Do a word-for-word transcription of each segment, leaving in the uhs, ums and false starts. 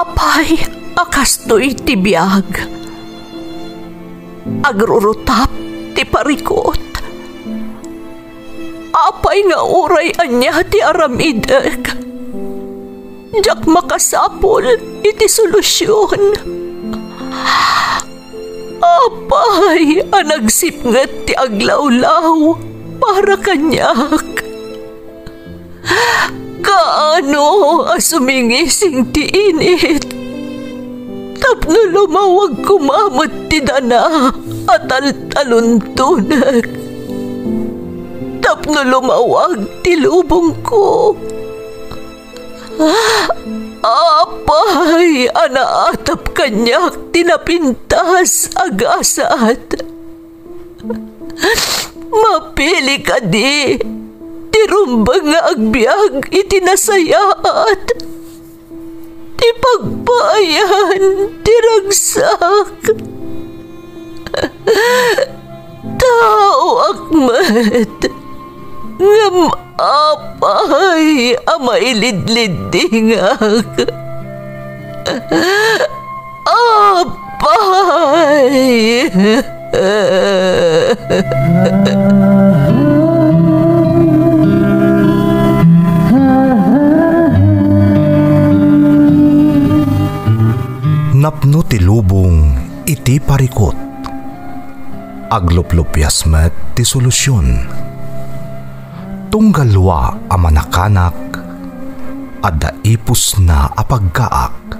Apay a kastoy ti biag? Agrurutap ti parikut. Apay nga uray ania ti aramidek, diak makasapul iti solusion. Apay a nagsipnget ti aglawlaw para kaniak? Kaano a sumingising ti init tapno lumawag koma met ti dana a taltaluntonek, tapno lumawag ti lubongko? Apay a naatap kaniak ti napintas a gasat? Mapili kadi ti rumbeng nga agbiag iti nasayaat, ti pagpaayan ti ragsak? Taoak met, ngem apay a mailidliddingak? Apay! Napno ti lubong iti parikut. Agluplupias met ti solusion. Tunggal lua a manakanak, adda ipusna a paggaak.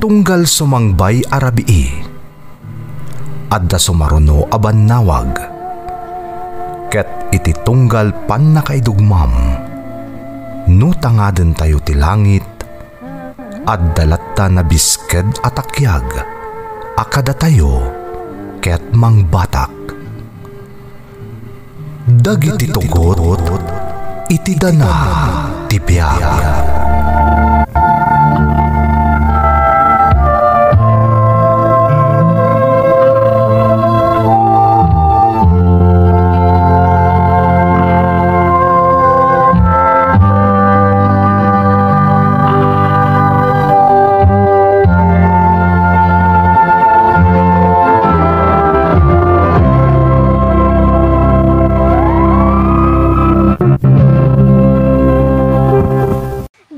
Tunggal sumangbay a rabii, adda sumaruno a bannawag. Ket iti tunggal pannakaidugmam, no tangadentayo ti langit, adda latta nabisked a takiag a kadatayo ket mangbatak. Dagiti tugot iti dana ti biag.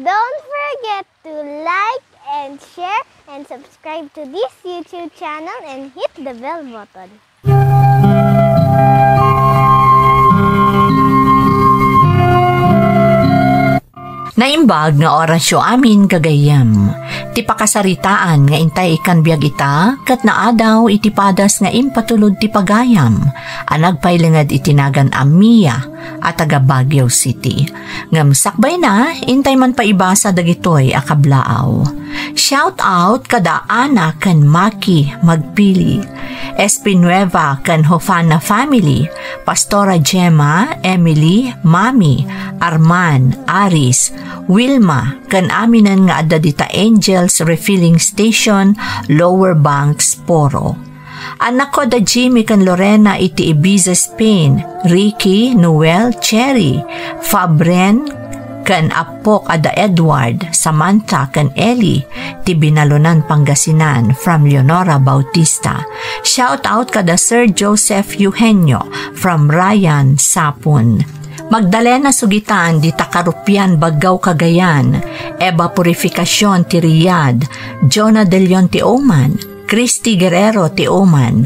Don't forget to like and share and subscribe to this YouTube channel and hit the bell button. Naimbag nga orasyo amin, gagayyem. Ti pakasaritaan nga intay ikkan biag ita, ket naadaw iti padas nga impatulod ti pagayam a nagpailinged iti nagan a Mia a taga Baguio City. Ngem sakbayna, intay man paibasa dagitoy a kablaaw. Shout out kada Ana ken Maki Magpili, Espinueva ken Hofana family, Pastora Gemma, Emily, Mami, Arman, Aris, Wilma, ken aminen nga adda dita Angels Refilling Station, Lower Banks, Poro. Annakko da Jimmy ken Lorena iti Ibiza, Spain, Ricky, Noel, Cherry, Fabren, ken appok a da Edward, Samantha, ken Eli, ti Binalonan, Pangasinan, from Leonora Bautista. Shout out kada Sir Joseph Eugenio from Ryan, Sapon. Magdalena Sugitan, dita Karupian, Baggao, Cagayan, Eva Purificacion ti Riyadh, Jonah De Leon ti Oman, Christy Guerrero ti Oman.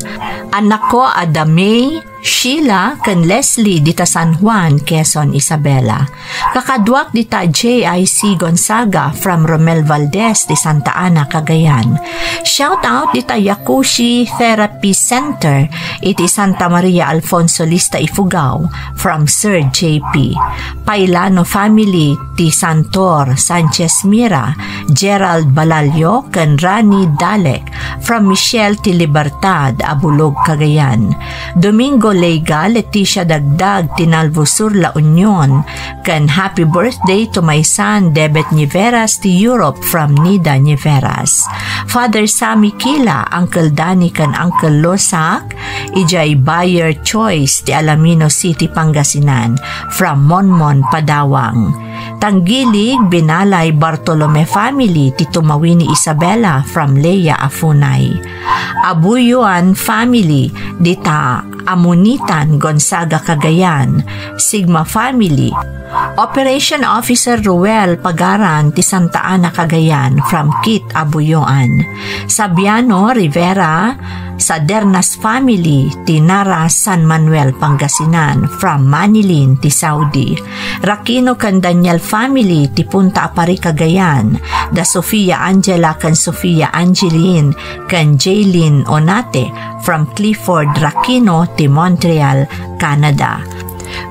Annakko a da May, Sheila, ken Leslie dita San Juan, Quezon, Isabela. Kakaduak dita J I C Gonzaga from Romel Valdez ti Santa Ana, Cagayan. Shout out dita Yakushi Therapy Center iti Santa Maria Alfonso Lista, Ifugao, from Sir J P. Pailano family ti Santor, Sanchez Mira, Gerald Balalio, ken Rani Dalek, from Michelle ti Libertad, Abulog, Cagayan. Domingo Leiga, Leticia Dagdag ti Nalvo Sur, La Union, ken happy birthday to my son, Debet Niveras ti Europe, from Nida Niveras. Father Sammy Kila, Uncle Danny ken Uncle Losak, idiay Buyer Choice ti Alamino City, Pangasinan, from Monmon, Padawang. Tanggilig, Binalay, Bartolome family ti tumawi ni Isabela from Lea, Afunay. Abuyoan family, dita Amunitan, Gonzaga, Cagayan. Sigma family, Operation Officer Ruel Pagaran ti Santa Ana, Cagayan, from Kit, Abuyoan. Sabiano Rivera, Sadernas family ti Nara, San Manuel, Pangasinan, from Manilin ti Saudi. Rakino ken Daniel family ti Punta Apari, Cagayan. Da Sofia Angela ken Sofia Angeline ken Jaylin Onate from Clifford Rakino ti Montreal, Canada.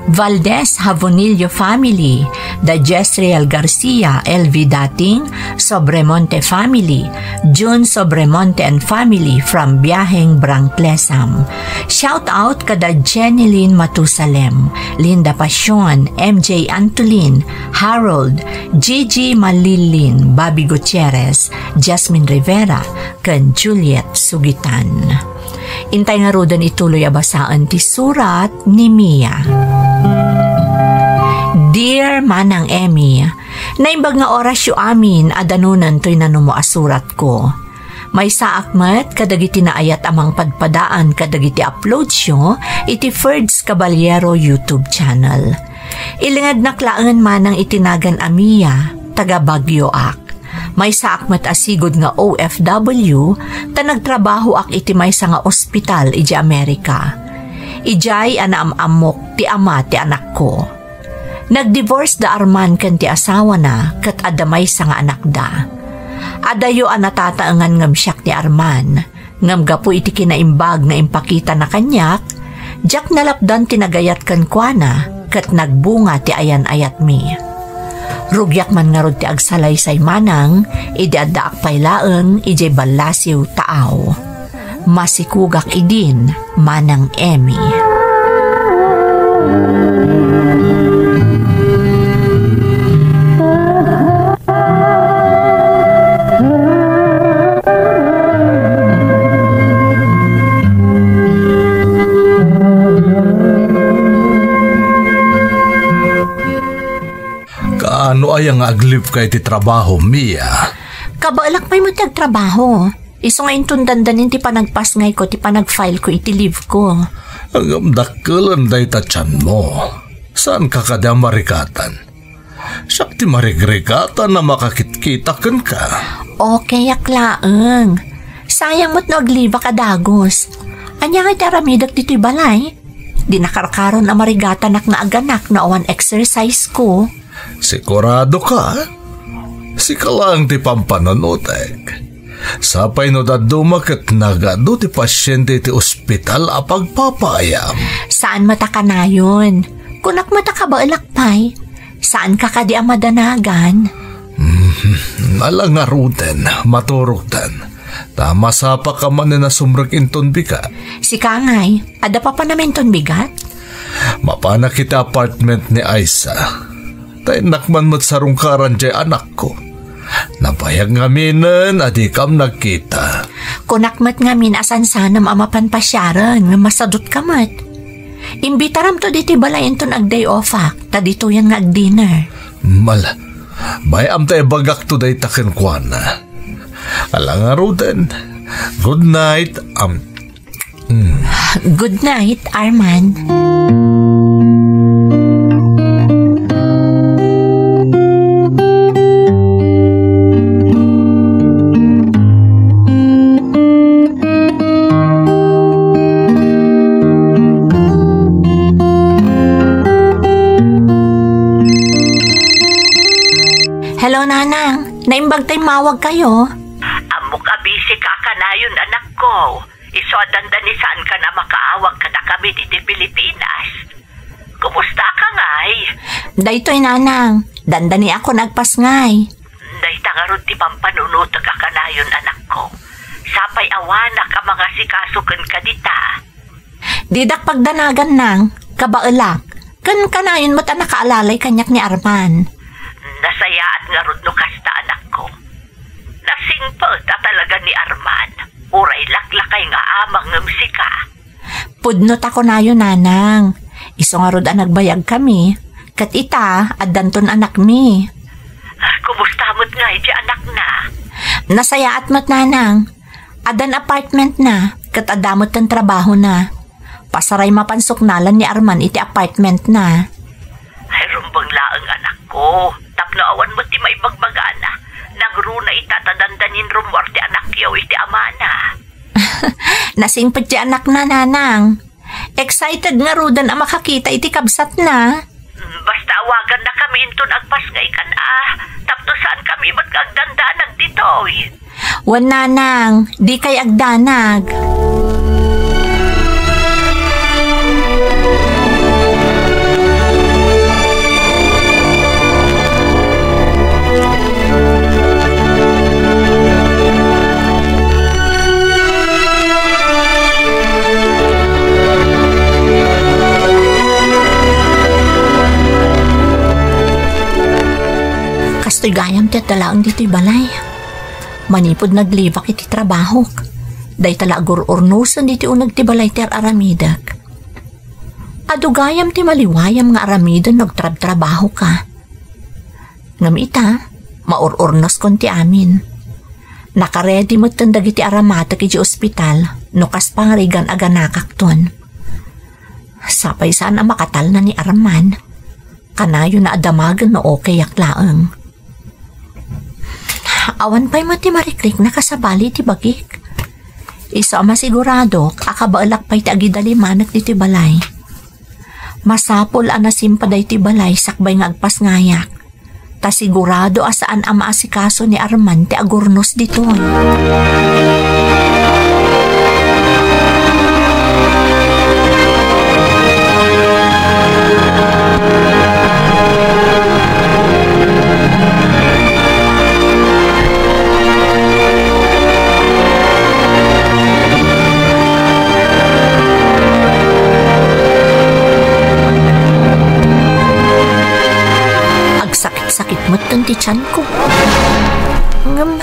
Valdez Javonillo family, da Jezreel Garcia, L V Dating, Sobremonte family, June Sobremonte and family from Biaheng, Brang, Clesam. Shout out kada Jenny Lynn Matusalem, Linda Pasion, M J Antolin, Harold, Gigi Malilin, Bobby Gutierrez, Jasmine Rivera, ken Juliet Sugitan. Intay ngaruden ituloy a basaen ti surat ni Mia. Dear Manang Emmy, naimbag nga orasyo amin a danunen toy nanumo a suratko. Maysaak met kadagiti naayat a mangpadpadaan kadagiti uploadsyo iti Ferds Caballero YouTube channel. Ilingednak laeng manang iti nagan a Mia, taga Baguioak. Maysaak met a sigud nga O F W, ta nagtrabahoak iti maysa nga ospital idiay Amerika. Idiay a naam-ammok ti ama ti anakko. Nagdivorce da Arman ken ti asawana ket adda maysa nga anakda. Adayo a natataengan ngem siak ni Arman. Ngem gapu iti kinaimbag nga impakitana kaniak, diak nalapdan ti nagayat kenkuana ket nagbunga ti ayan-ayatmi. Rugiak man ngarud ti agsalaysay manang idi addaak pay laeng idiay ballasiw taaw. Masikugak idin, Manang Emmy. Kaano aya nga ag-leave ka iti trabaho, Mia? Kabaelak pay met ti agtrabaho. Isu nga inton dandanin ti panagpasngayko ti panag-file ko iti leave ko. Ngem dakkelen dayta tianmo. Saanka kadi a marigatan? Siak ti marigrigatan a makakitkita kenka. Okay ak laeng. Sayang met no aglibak a dagus. Ania nga iti aramidek ditoy balay? Di nakarkaron a marigatanak nga aganak no awan exercise ko. Sigurado ka? Sika laeng ti pampanunotek. Sapay no dadduma ket nagadu ti pasiente iti ospital a pagpapaayam. Saan met a kanayon. Kunak met a kabaelak pay. Saanka kadi a madanagan? Mhm. Ala ngaruden, maturogtan. Ta masapaka manen a sumrek inton bigat. Sika ngay, adda papanam inton bigat? Mapanak iti apartment ni Aisa. Ta innak man met sarungkaran diay anakko. Nabayag ngaminen a dikam nagkita. Kunak met ngamin a sansanam a mapan pasiaren ngem masadutka met. Imbitaramto ditoy balay inton ag-day offak, ta ditoyen nga ag-dinner. Mal-, bay-am ta ibagakto dayta kenkuana. Ala ngaruden. Good night, am-, mm. Good night, Arman. Hello, Nanang. Naimbag ta immawag kayo. Ammok a busy ka kanayon, anakko. Isu a dandani saankan a makaawag kadakami ditoy Pilipinas. Kumusta ka ngay? Daytoy, Nanang. Dandaniakon agpasngay. Dayta ngarud ti pampanunotek a kanayon, anakko. Sapay awanak a mangasikaso kenka dita. Didak pagdanagan, Nang. Kabaelak. Ken kanayon met a nakaalalay kaniak ni Arman. Nasayaat ngarud no kasta, anakko. Nasingpet a talaga ni Arman. Uray laklakay nga ama ngem sika. Pudno ta kunayo, Nanang. Isu ngarud a nagbayagkami, Ket ita, addanton anakmi. Kumusta met ngay ti anakna? Nasayaat met, nanang. Addan apartmentna, ket adda metten trabahona. Pasaray mapan suknalan ni Arman iti apartmentna. Ay, rumbeng laeng, anakko. Tapno awan met ti maibagbagana. Nangruna ita ta dandanin rummuar ti anakyo iti amana. Nasingpet ti anakna, nanang. Excited ngaruden a makakita iti kabsatna. Basta awagannakami inton agpasngaykan a, tapno saankami met nga agdandanag ditoy. Wen, nanang, dikay agdanag. Kastoy gayam ti adda laeng ditoy balay. Manipud naglibak iti trabahok, dayta la agur-urnosen ditoy uneg ti balay ti ar-aramidek. Adu gayam ti maliwayam nga aramiden no agtrabtrabahoka. Ngem ita, maur-urnoskon ti amin. Nakaredi metten dagiti aramatek idiay ospital no kas pangarigan aganakakton. Sapay saan a makatalna ni Arman. Kanayon a damagen no okayak laeng. Awan pay met ti marikriknak a sabali iti bagik. Isu a masiguradok a kabaelak pay ti agidalimanek ditoy balay. Masapul a nasimpa daytoy balay sakbay nga agpasngayak. Ta sigurado a saan a maasikaso ni Arman ti agurnos ditoy. Agsakit-sakit metten ti tianko. Ngem,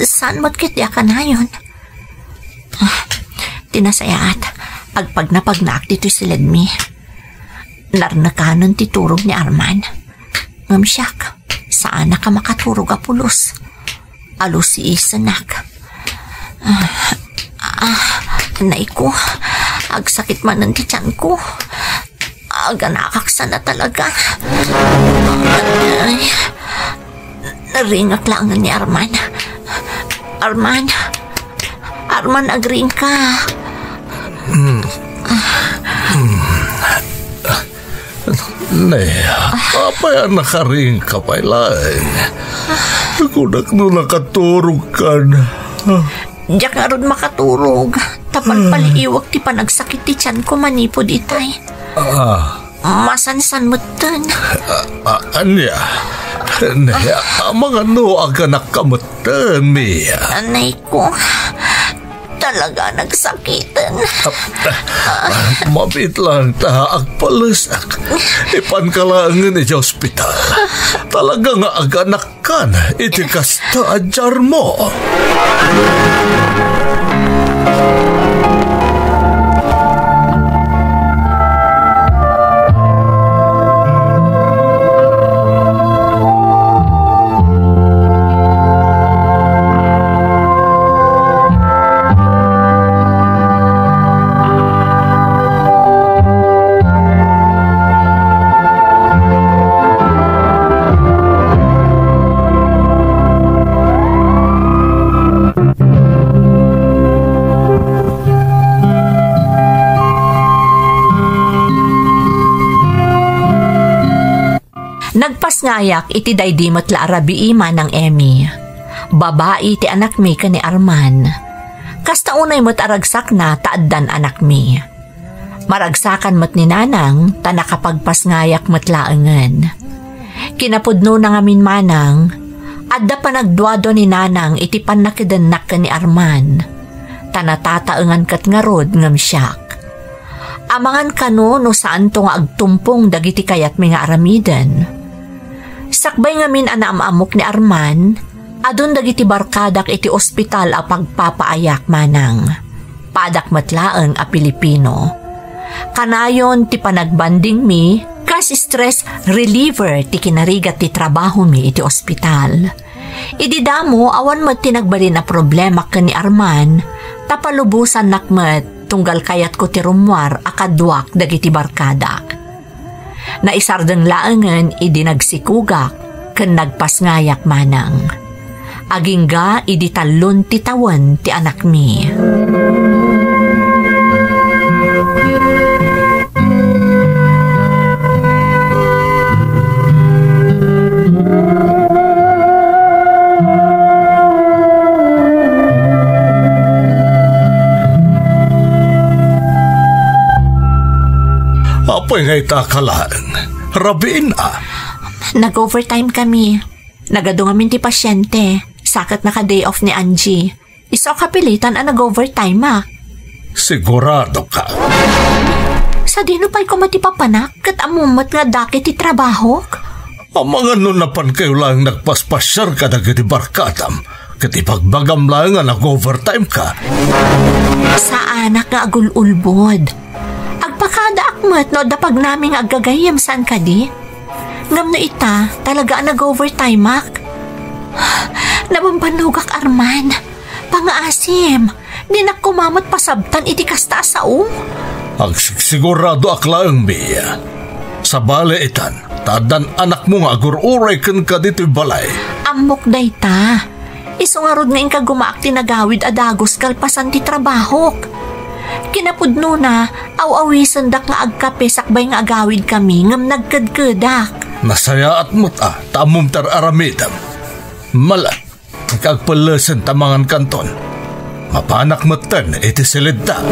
saan met ketdi a kanayon? Ah, ti nasayaat, agpagnapagnaak ditoy siledmi. Narnekanen ti turog ni Arman. Ngem siak, saanak a makaturog a pulos. Alusiisenak. Ah, ah, nay ko, agsakit manen ti tianko. Aganakak sana talaga. Ay, naringak laengen ni Arman. Arman, Arman, agriingka. Hmm. Hmm. Ne, apay a nakariingka pay laeng? Kunak no nakaturogkan. Diak ngarud makaturog. Ta palpaliiwek ti panagsakit ti tianko manipud itay. Ah. Masansan metten. Ah, ah, ania? Ne, amangan no aganakka metten, Mia. Anay ko. Talaga nagsakiten. Ah, ah, mabiit lang ta agpalesak. Ipanka laengen iti ospital. Talaga nga aganakkan iti kasta a diarmo. Nagpasngayak iti daydi met la a rabii, Manang Emmy. Babai ti anakmi ken ni Arman. Kasta unay met a ragsakna ta addan anakmi. Maragsakan met ni Nanang ta nakapagpasngayak met laengen. Kinapudnona ngamin, Manang, adda panagduadua ni Nanang iti pannakedennak ken ni Arman. Ta natataengan ket ngarud ngem siak. Amangan kano no saanto nga agtumpong dagiti kayatmi nga aramiden. Sakbay ngamin a naam-ammok ni Arman, adun dagiti barkadak iti ospital a pagpapaayak, Manang. Padak met laeng a Pilipino. Kanayon ti panagbandingmi kas stress reliever ti kinarigat ti trabahomi iti ospital. Idi damo, awan met ti nagbalin a problema ken ni Arman, ta palubosannak met tunggal kayatko ti rummuar a kaduak dagiti barkadak. Naisardeng laengen idi nagsikogak ken nagpasngayak manang. Agingga idi tallon ti tawen ti anakmi. Apay nga ita ka laeng? Rabiin a. Nag-overtime kami. Nagadu ngamin ti pasyente. Sa ket naka-day off ni Angie. Isu a kapilitan a nag-overtime a. Sigurado ka? Sadino pay koma ti papanak ket ammom met nga adda ti trabahok? Amangan no napan kayo laeng nagpaspasiar kadagiti barkadam, ket ibagbagam laeng nga nag-overtime ka. Saanak nga agul-ulbod. Agpakadaak met no adda pagnami nga aggagayyem, saan kadi? Ngem no ita, talaga a nag-overtime ak. Nabambannogak, Arman. Pangaasim, dinak koma met pasabtan iti kasta a sao. Agsigsiguradoak laeng, Mia. Sabali itan, ta addan anakmo nga agur-uray kenka ditoy balay. Ammok dayta. Isu ngarud nga inka gumaak ti nagawid a dagus kalpasan ti trabahok. Kinapudnona, aw-awisendak nga agkape sakbay nga agawidkami ngem nagkedkedak. Nasayaat met a, ta ammom ti ar-aramidem. Mala, agpellesen ta mangankanton. Mapanak metten iti silidta.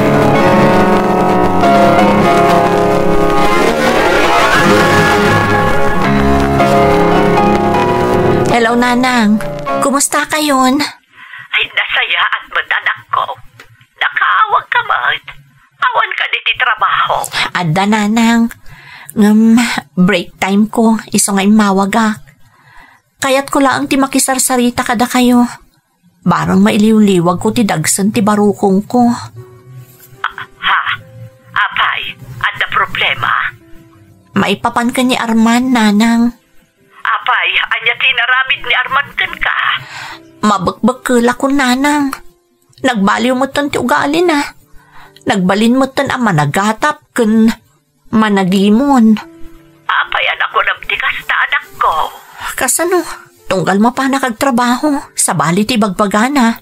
Hello, Nanang. Kumusta kayon? Ay, nasayaat met, anakko. Nakaawag ka met. Awan kadi ti trabaho? Adda, Nanang. Ngem, break time ko, isu nga immawagak. Kayatko laeng ti makisarsarita kadakayo. Bareng mailiwliwag ko ti dagsen ti barukongko. Ha? Apay, adda problema? Maipapan ken ni Arman, Nanang. Apay, ania ti inaramid ni Arman kenka? Mabekbekkelakon, Nanang. Nagbaliw metten ti ugalina. Nagbalin metten a managatap ken managimon. Apay a nakunam ti kasta, anakko? Kasano? Tunggal mapanak agtrabaho, sabali ti bagbagana.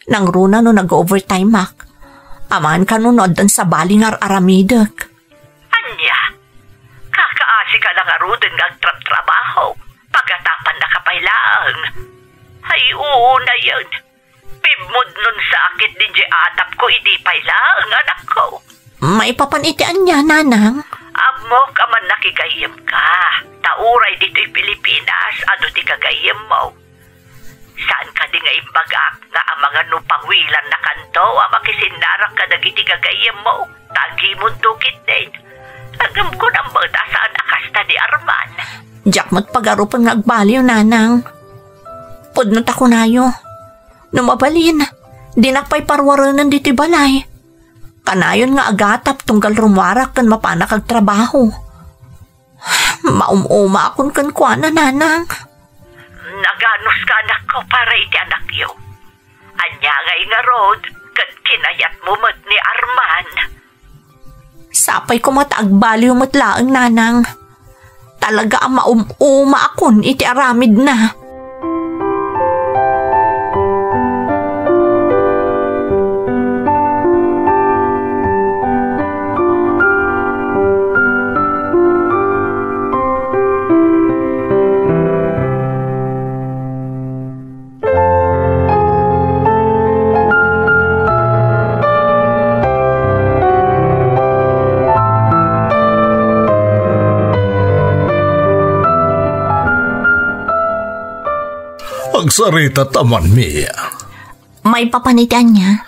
Nangruna no nag-overtime ak. Amangan kano no addan sabali nga ar-aramidek. Ania? Kakaasi ka la ngaruden nga agtrabtrabaho? Pagatapannaka pay laeng. Ay, unayen. Pibmudnon sa akit diay atapko idi pay laeng, anakko. Maipapan iti ania, Nanang? Ammok a mannakigayyemka. Ta uray ditoy Pilipinas, adu ti gagayyemmo. Saan kadi nga imbagak nga amangan no pawilannakanto a makisinnarak kadagiti gagayyemmo, ta agimonto ketdin? Ngem kunam met a saan a kasta ni Arman. Diak met pagarupen nga agbaliw, Nanang. Pudno ta kunayo. No mabalin, dinak pay paruarenen ditoy balay. Kanayon nga agatap tunggal rummuarak ken mapanak agtrabaho. Maum-umaakon kenkuana, Nanang. Naganuska, anakko, para iti anakyo. Ania ngay ngarud, ket kinayatmo met ni Arman? Sapay koma ta agbaliw met laeng, Nanang. Talaga a maum-umaakon iti aramidna. Agsarita ta man, Mia. Maipapan iti ania?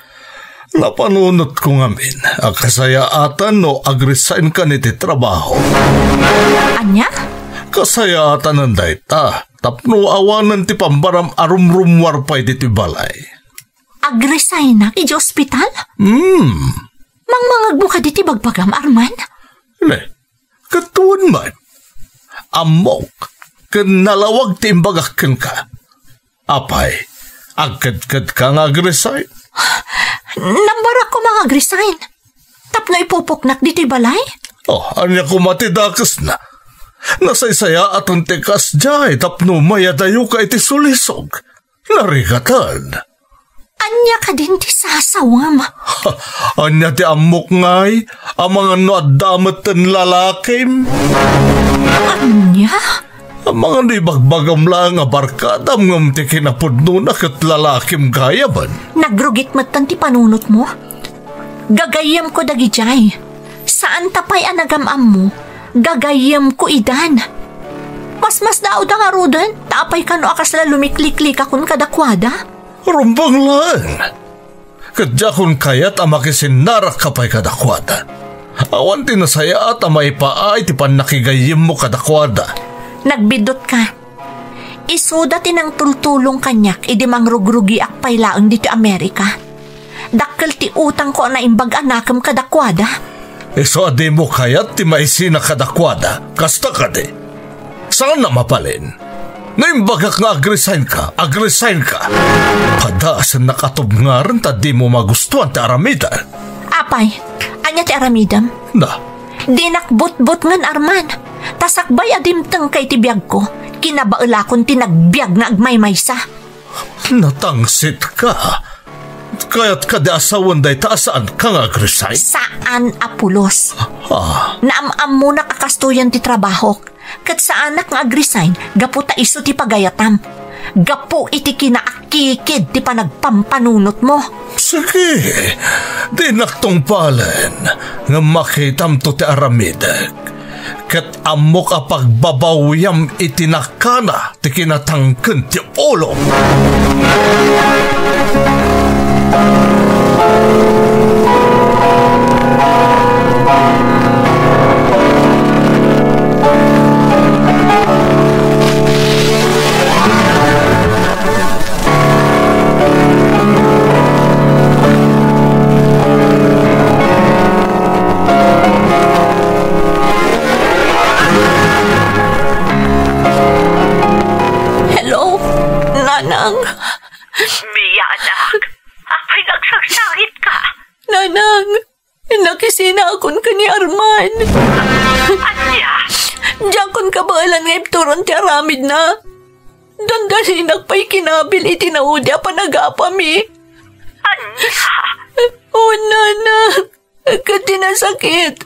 Napanunotko ngamin a kasayaatan no agresign ka iti trabaho. Ania? Kasayaatanan dayta. Tapno awanen ti pambaram a rumrummuar pay ditoy balay. Agresignak idiay ospital? Hmm. Mangmangegmo kadi ti bagbagam, Arman? Ne, ket wen man. ammok ken nalawag ti imbagak kenka. Apay, agkedkedka nga agresign? Nambarak koma nga agresign. Tapno ipupoknak ditoy balay? Oh, ania koma ti dakesna? Nasaysayaatan ti kasdiay tapno mayadayoka iti sulisog. Narigatan. Ania kadin ti sasawam? Ania ti ammok ngay? Amangan no adda metten lalakim? Ania? Amangan no ibagbagam laeng a barkadam ngem ti kinapudnona ket lalakim gayamen? Nagrugit metten ti panunotmo? Gagayyemko dagidiay. Saan ta pay a nagam-ammo, gagayyemko idan. Masmasdaawda ngaruden, ta apay kano a kasla lumikliklikakon kadakuada? Rumbeng laeng. Ket diakon kayat a makisinnarakka pay kadakuada. Awan ti nasayaat a maipaay ti pannakigayyemmo kadakuada. Nagbiddutka. Isuda ti nangtultulong kaniak idi mangrugrugiak pay laeng ditoy Amerika. Dakkel ti utangko a naimbag a nakem kadakuada. Isu a dimo kayat ti maisina kadakuada, kasta kadi? Saan a mabalin? No imbagak nga agresignka, agresignka. Padasennak a tubngaren ta dimo magustuan ti aramidem. Apay, ania ti aramidem? Na. Dinak butbutngen, Arman. Ta sakbay a dimtengka iti biagko, kinabaelakon ti nagbiag nga agmaymaysa. Natangsitka. Kayat kadi a sawen dayta a saanka nga agresign? Saan a pulos. Ah. Naam-ammonak a kastoyen ti trabahok. Ket saanak nga agresign gapu ta isu ti pagayatam. Gapu iti kinaakkikid ti panagpampanunotmo. Sige, dinak tungpalen, ngem makitamto ti aramidek. Ket ammok a pagbabawiam iti nakana ti kinatangken ti ulo. Hello, Nanang. Mia, anak. Apay nga agsangsangitka? Nanang, nakisinakon ken ni Arman. Ania? Diakon kabaelan nga ibturon ti aramidna. Dandaninak pay kinabil iti naudi a panagapami. Ania? O, Nanang, ket ti nasakit,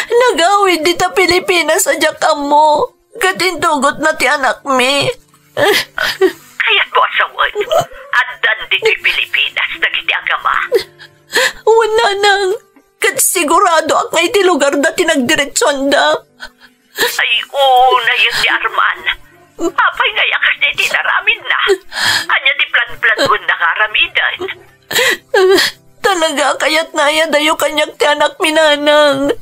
nagawid dita Pilipinas a diak ammo, ket intugotna ti anakmi. Kayatmo a sawen, addan ditoy Pilipinas dagiti agama? Wen, Nanang, ket siguradoak nga iti lugarda ti nagdiretsuanda. Ay, unay ti Arman. Apay ngay a kasdi ti inaramidna? Ania ti planplanenna nga aramiden? Talaga a kayatna a iyadayo kaniak ti anakmi, Nanang.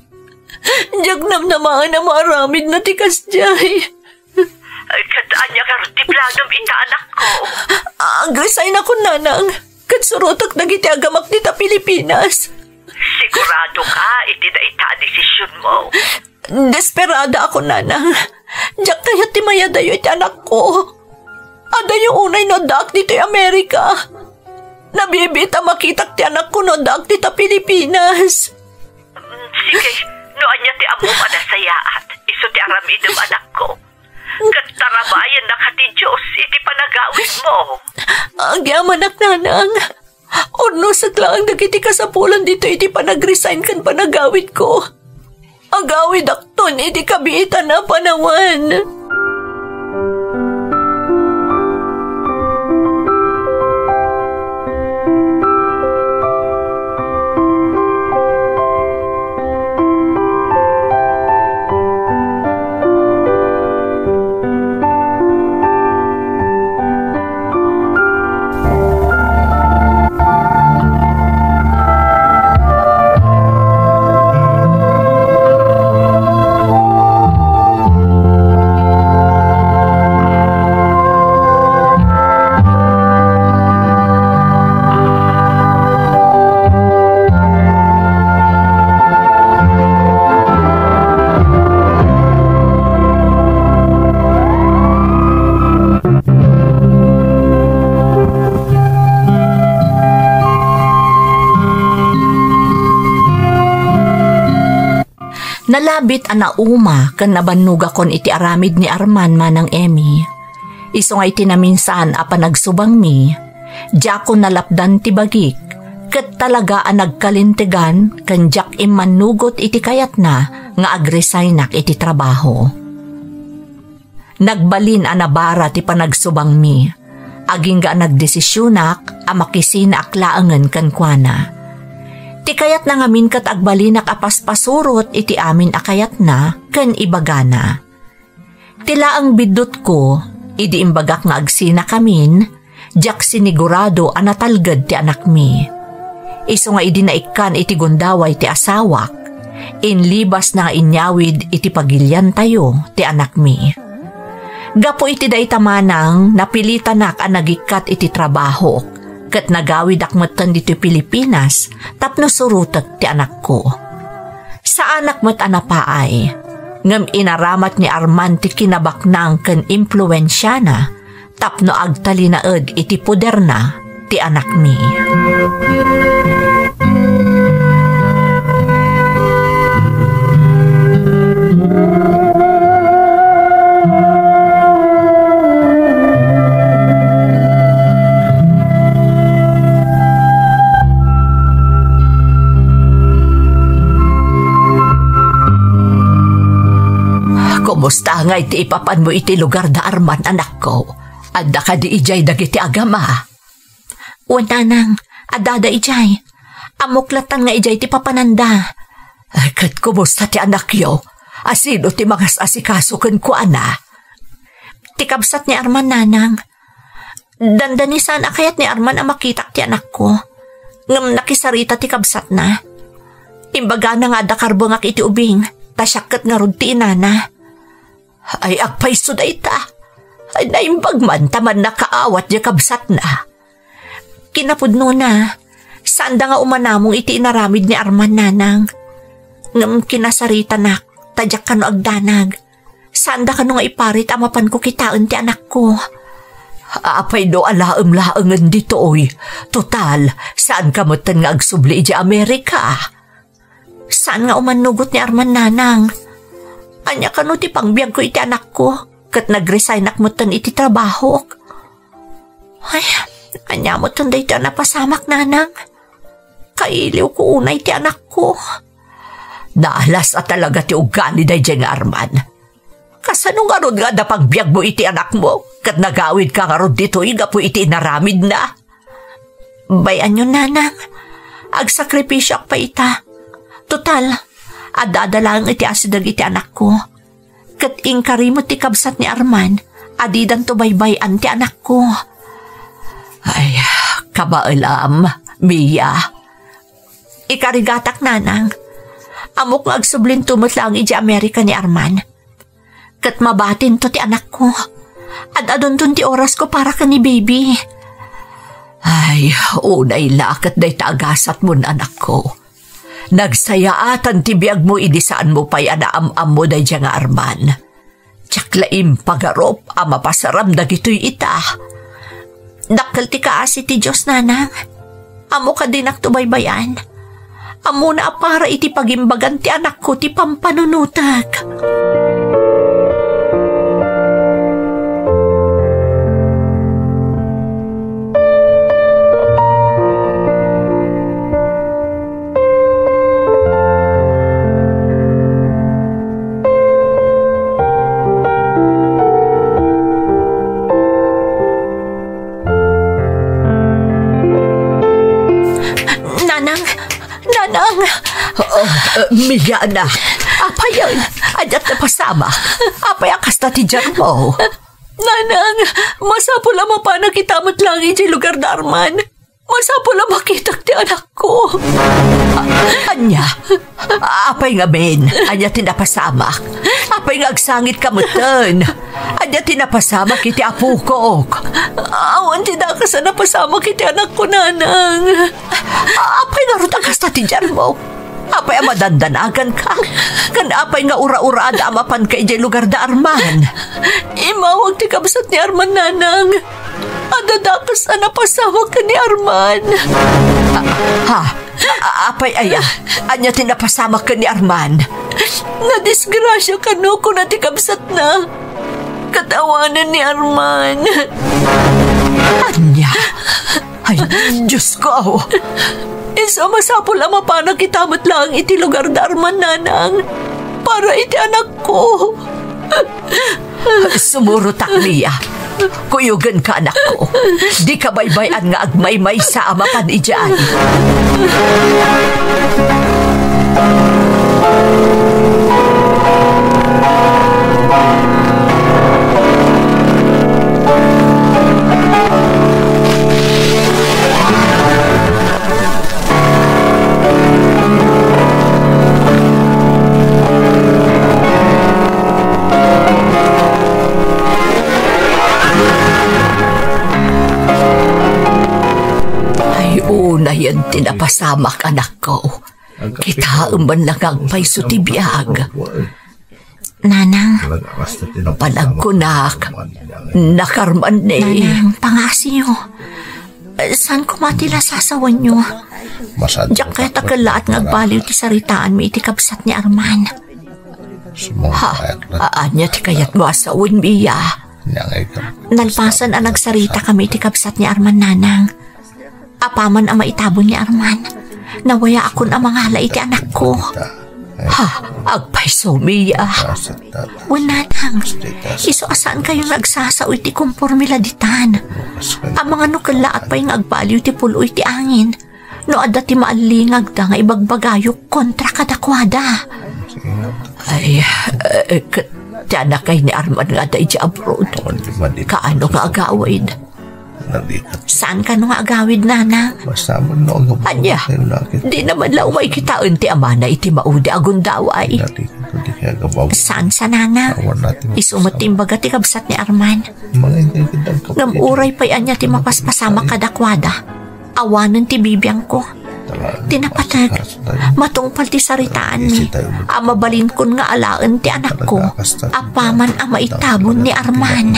Diak namnamaen a maaramidna ti kasdiay. Ay, ket ania ngarud ti planam ita, anakko? Agresignakon, Nanang, ket surotek dagiti agamak dita Pilipinas. Siguradoka iti dayta a desisionmo? Desperadaakon, Nanang. Diak kayat ti mayadayo iti anakko. Adayo unay no addaak ditoy Amerika. Nabibiit a makitak ti anakko no addaak dita Pilipinas. Mm, sige, no ania ti ammom a nasayaat, isu ti aramidem, anakko. Ket tarabayannaka ti Dios iti panagawidmo. Agyamanak, Nanang. Urnosek laeng dagiti kasapulan ditoy iti panagresign ken panagawidko. Agawidakton iti kabiitan a panawen. Nalabit a nauma ken nabannogakon iti aramid ni Arman, Manang Emmy. Isu nga iti naminsan a panagsubangmi, diakon nalapdan ti bagik, ket talaga a nagkalintegan ken diak immannugot iti kayatna nga agresignak iti trabaho. Nagbalin a nabara ti panagsubangmi, agingga a nagdesisionak a makisinaak laengen kenkuana. Ti kayatna ngamin ket agbalinak a paspasurot iti amin a kayatna ken ibagana. Ti laeng biddutko, idi imbagak nga agsinakamin, diak sinigurado a natalged ti anakmi. Isu nga idi naikkan iti gundaway ti asawak, inlibasna nga inyawid iti pagiliantayo ti anakmi. Gapu iti dayta, Manang, napilitanak a nagikkat iti trabahok, ket nagawidak metten ditoy Pilipinas tapno surotek ti anakko. Saanak met a napaay, ngem inaramat ni Arman ti kinabaknang ken impluensiana tapno agtalinaed iti poderna ti anakmi. Kumusta ngay ti ipapanmo iti lugar da Arman, anakko? Adda kadi idiay dagiti agama? Wen, nanang, addada idiay. Ammok latta nga idiay ti papananda. Ay, ket kumusta ti anakyo? Asino ti mangas-asikaso kenkuana? Ti kabsat ni Arman, nanang. Dandani saan a kayat ni Arman a makitak ti anakko. Ngem nakisarita ti kabsatna. Imbagana nga adda karbengak iti ubing, ta siak ket ngarud ti inana. Ay, agpayso dayta. Ay, naimbag man ta mannakaawat diay kabsatna. Kinapudnona, saanda nga umanamong iti inaramid ni Arman, nanang. Ngem kinasaritanak, ta diak kano agdanag. Saanda kano nga iparit a mapanko kitaen ti anakko. Apay no alaem laengen ditoy? Total, saanka metten nga agsubli idiay Amerika. Saan nga umannugot ni Arman, nanang. Ania kano ti pangbiagko iti anakko, ket nagresignak metten iti trabahok. Ay, ania metten daytoy a napasamak, nanang? Kailiwko unay ti anakko. Naalas a talaga ti ugali daydiay nga Arman. Kasano ngarud nga adda pagbiagmo iti anakmo, ket nagawidka ngarud ditoy gapu iti inaramidna? Bay-anyon, nanang. Agsakripisioak pay ita. Total, adda-adda laeng iti asideg iti anakko. Ket inkari met ti kabsat ni Arman a didanto baybay-an ti anakko. Ay, kabaelam, Mia. Ikarigatak, nanang. Ammok nga agsublinto met laeng idiay Amerika ni Arman. Ket mabatinto ti anakko. Ad-adunton ti orasko para ken ni baby. Ay, unay la ket dayta a gasatmon, anakko. Nagsayaatan ti biagmo idi saanmo pay a naam-ammo daydiay nga Arman. Diak la impagarup a mapasaram dagitoy ita. Dakkel ti kaasi ti Dios, nanang. Ammok a dinakto baybay-an. Ammona a para iti pagimbagan ti anakko ti pampanunotek. Nanang! Nanang! Oh, eh, Mia, anak. Apay, ay, adiak napasamak. Apay a kasta ti diarmo? Nanang, masapul a mapanak ita met laeng idiay lugar da Arman. Masapul a makitak ti anakko. A-, ania? Apay ngamin? Ania ti napasamak? Apay nga agsangitka metten? Ania ti napasamak iti apokok? Awan ti dakes a napasamak iti anakko, nanang. Apay ngarud a kasta ti diarmo? Apay a madandanaganka? Ken apay nga ura-urada a mapanka idiay lugar da Arman? Immawag ti kabsat ni Arman, nanang. Adda dakes a napasamak ken ni Arman. Ha? A-, a-, apay aya, ania ti napasamak ken ni Arman? Nadisgrasia kano, kuna ti kabsatna. Ket awanen ni Arman. Ania? Ay, Diyos ko, aw. Isu a masapul a mapanak ita met laeng iti lugar da Arman, nanang. Para iti anakko. Sumurotak, Mia. Kuyogenka, anakko. Dika baybay-an nga agmaymaysa a mapan idiay. Ay, unayen ti napasamak, anakko. Kitaem man lang agpayso ti biag. Nanang, panagkunak, nakarman ni. Nanang, pangasiyo. Saan koma ti la sasawenyo? Diak kayat a kellaat nga agbaliw ti saritaanmi iti kabsat ni Arman. Ha? Ania ti kayatmo a sawen, Mia? Nalpasen a nagsarita kami iti kabsat ni Arman, nanang. Apaman a maitabon ni Arman, nawayaakon a mangala iti anakko. Ha? Agpayso, Mia. Wen, nanang, isu a saankayo nga agsasao iti komporme la ditan. Amangan no kellaat pay nga agbaliw ti pul-oy ti angin. No adda ti maalingagda nga ibagbagayo kontra kadakuada. Ay, eh, ket ti anakay ni Arman nga adda idiay abroad. Kaano nga agawid? Saan kano nga agawid, nanang? Ania? Dina man la umay kitaen ti amana iti maudi a gundaway. Saan sa, nanang? Isu met ti imbaga ti kabsat ni Arman. Ngem uray pay ania ti mapaspasamak kadakuada, awanen ti bibiangko. Ti napateg, matungpal ti saritaanmi a mabalinkon nga alaen ti anakko apaman a maitabon ni Arman.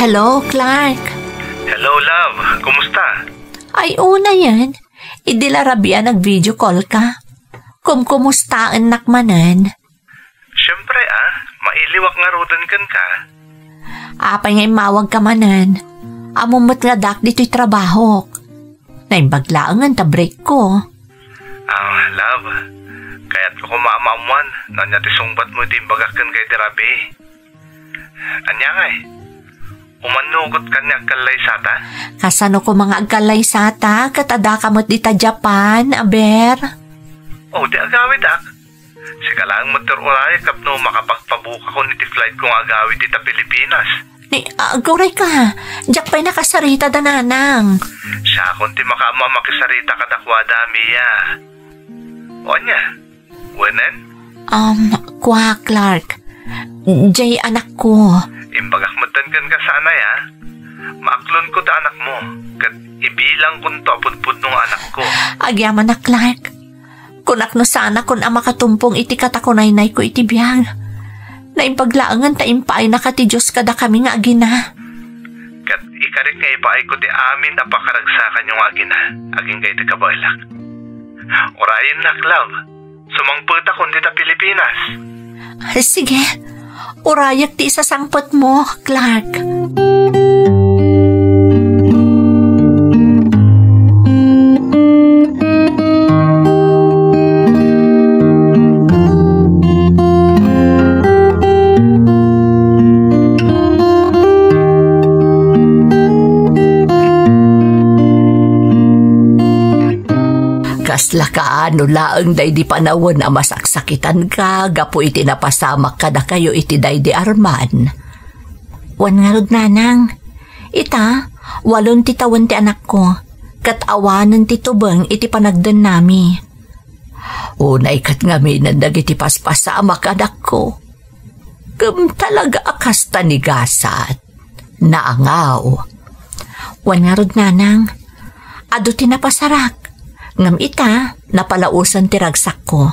Hello, Clark. Hello, love. Kumusta? Ay, unayen. Idi la rabii a nag-video call ka. Kumkumustaennak manen. Siyempre, ah, mailiwak ngaruden kenka. Apay nga immawagka manen? Ammom met nga addaak ditoy trabahok. Naimbag laengen ta break ko. Ah, love, kayatko koma a maammuan no ania ti sungbatmo iti imbagak kenka idi rabii. Ania ngay? Umannugot kaniak agkallaysata? Kasano koma nga agkallaysata? Ket addaka met dita Japan, aber? Oh, di agawidak. Sika laeng met ti ur-urayek tapno makapagpabukakon iti flightko nga agawid dita Pilipinas. Ni, agurayka. Diak pay nakasarita da nanang. Siakon ti makaammo a makisarita kadakuada, Mia. O ania? Wenen? Um, kua, Clark. Jay anakko. Imbagak metten kenka saan aya? Maaklonko ta anakmo, ket ibilangkonto a pudpudno nga anakko. Agyamanak, Clark. Kunak no saanakon a makatumpong iti katakunaynayko iti biag. Naimbag laengen ta impaaynaka ti Dios kadakami nga agina. Ket ikarik nga ipaayko ti amin a pakaragsakanyo nga agina, agingga iti kabaelak. Urayennak, love. Sumangpetakon dita Pilipinas. Sige, urayek ti isasangpetmo, Clark. Kasla kaano laeng daydi panawen a masaksakitanka gapu iti napasamak kadakayo iti daydi Arman? Wen ngarud, nanang. Ita, walon ti tawen ti anakko, ket awanen ti tubeng iti panagdennami. Unay ket ngaminen dagiti paspasamak, anakko. Ngem talaga a kasta ni gasat. Naangaw. Wen ngarud, nanang. Adu ti napasarak. Ngem ita, napalaosen ti ragsakko.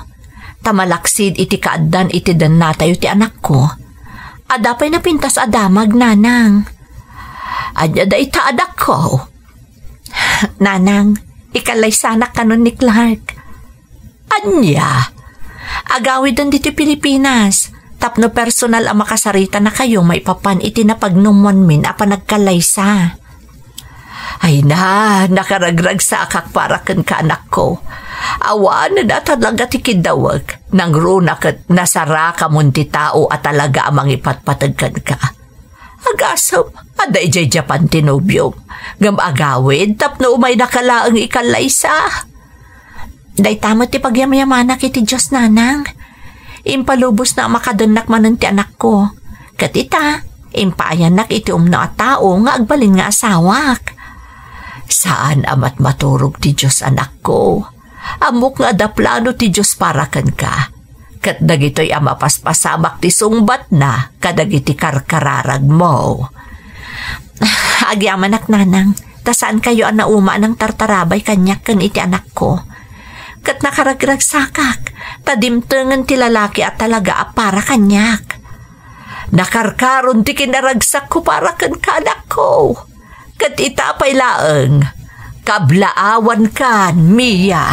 Ta malaksid iti kaaddan iti dennatayo ti anakko, adda pay napintas a damag, nanang. Ania dayta, anakko? Nanang, ikallaysanak kanon ni Clark. Ania? Agawiden ditoy Pilipinas tapno personal a makasaritanakayo maipapan iti napagnumoanmin a panagkallaysa. Ay na, nakaragragsakak para kenka, anakko. Awanen a talaga ti kiddawek, nangruna ket nasarakamon ti tao a talaga a mangipatpateg kenka. Agasem, adda idiay Japan ti nobiom, ngem agawid tapno umaynaka laeng ikallaysa. Dayta met ti pagyamyamanak iti Dios, nanang. Impalubosna a makadennak manen ti anakko. Ket ita, impaayannak iti umno a tao nga agbalin nga asawak. Saan a matmaturog ti Dios, anakko. Ammok nga adda plano ti Dios para kenka. Ket dagitoy a mapaspasamak ti sungbatna kadagiti karkararagmo. Agyamanak, nanang, ta saankayo a nauma a nangtartarabay kaniak ken iti anakko. Ket nakaragragsakak, ta dimtengen ti lalaki a talaga a para kaniak. Nakarkaron ti kinaragsakko para kenka, anakko. Ket ita pay laeng, kablaawankan, Mia.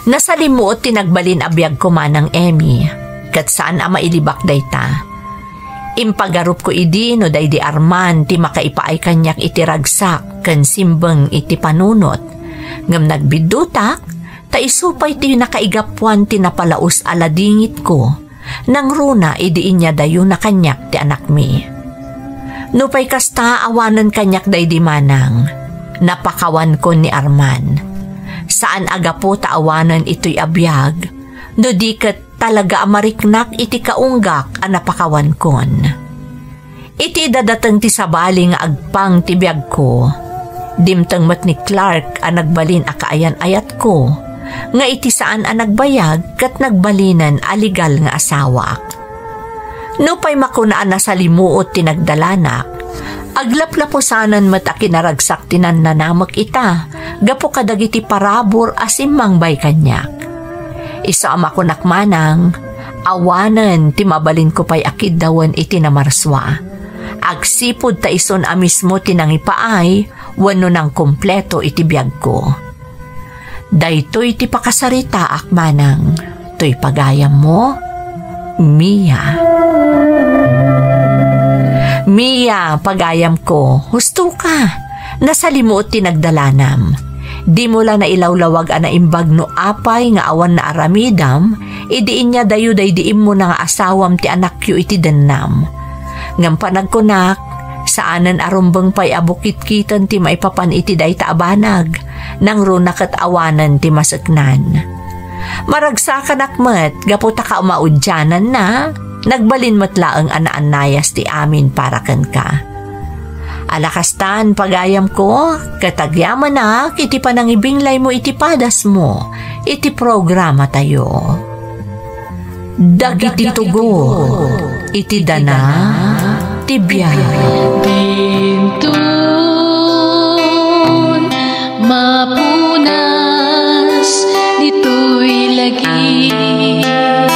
Nasalimuot ti nagbalin a biagko, Manang Emmy, ket saan a mailibak dayta. Impagarupko idi no daydi Arman ti makaipaay kaniak iti ragsak ken simbeng iti panunot. Ngem nagbiddutak, ta isu pay ti nakaigapuan ti napalaus a ladingitko, nangruna idi inyadayona kaniak ti anakmi. Nupay kasta, awanen kaniak daydi, Manang. Napakawankon ni Arman. Saan a gapu ta awanen itoy a biag, no di ket talaga a mariknak iti kaunggak a napakawankon. Iti dadateng ti sabali nga agpang ti biagko, dimteng met ni Clark a nagbalin a kaayan-ayatko, nga iti saan a nagbayag ket nagbalinen a legal nga asawak. Nupay makuna a nasalimuot ti nagdalanak, aglaplapusanan met a kinaragsak ti nannanamek ita gapu kadagiti parabur a simmangbay kaniak. Isu a makunak, Manang, awanen ti mabalinko pay a kiddawen iti namarsua. Agsipud ta isun a mismo ti nangipaay wenno nangkumpleto iti biagko. Daytoy ti pakasaritaak, Manang, toy pagayammo, Mia. Mia, pagayamko, husto ka. Nasalimuot ti nagdalanam. Dimo la nailawlawag a naimbag no apay nga awan naaramidam idi inyadayo daydi immuna nga asawam ti anakyo iti dennam. Ngem panagkunak, saanen a rumbeng pay a bukitkiten ti maipapan iti dayta a banag, nangruna ket awanen ti maseknan. Maragsakanak met gapu ta kaumaudiananna, nagbalin met laeng a naannayas ti amin para kenka. Ala kastan, pagayamko, ket agyamanak iti panangibinglaymo iti padasmo iti programatayo. Dagiti tugot iti dana ti biag. Dinton mapunas ditoy lagip.